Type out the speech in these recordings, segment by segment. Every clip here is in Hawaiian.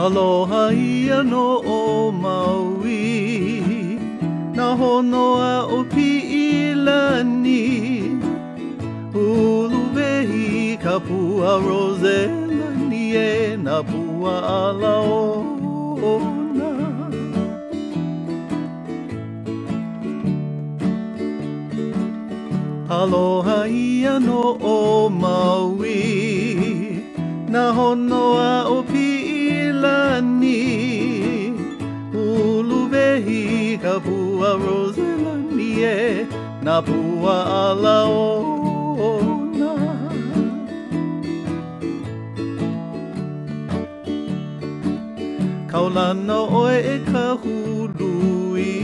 Aloha ia nō ʻo Maui, nā hono aʻo Piʻilani. Uluwehi ka pua roselani e, nā pua ʻala ona. Aloha ia nō ʻo Maui, nā hono aʻo Piʻilani. Uluwehi ka pua roselani e, nā pua ʻala ona. Kaulana ʻoe e Kahului,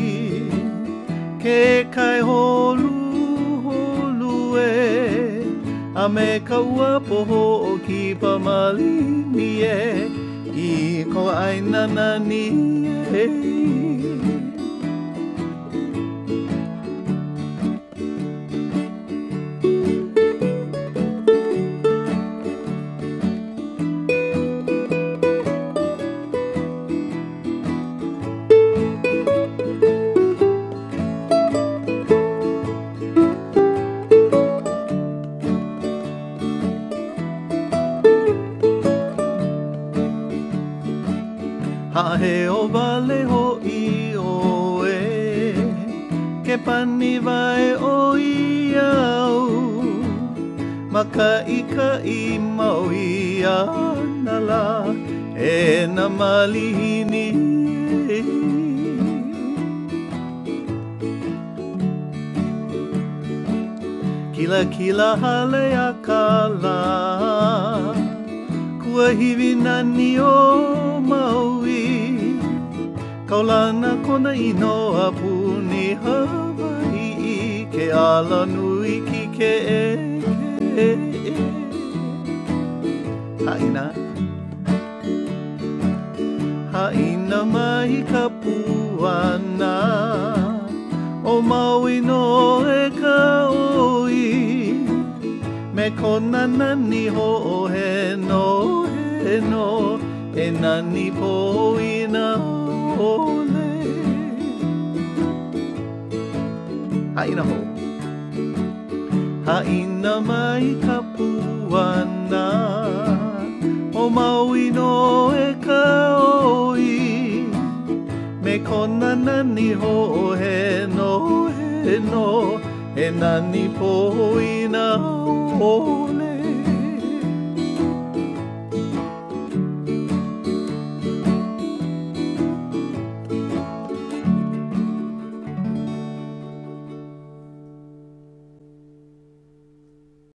ke kai holuholu e, a me ka uapo hoʻokipa malihini e, i ko ʻāina nani e. Haʻaheo wale hoʻi ʻoe, ke pani wae ʻo ia au, Mākaʻikaʻi mau ʻia ana lā e nā malihini. Kilakila Haleakalā, kuahiwi nani o Maui, Kaulana kona inoa puni Hawaiʻi, ke alanui kīkeʻekeʻe. Haʻina. Haʻina mai ka puana, ʻo Maui nō e ka ʻoi, me kona nani hoʻohenoheno, he nani poina ʻole. Haʻina hou. Haʻina mai ka puana, ʻo Maui nō e ka ʻoi, me kona nani hoʻohenoheno, he nani poina ʻole.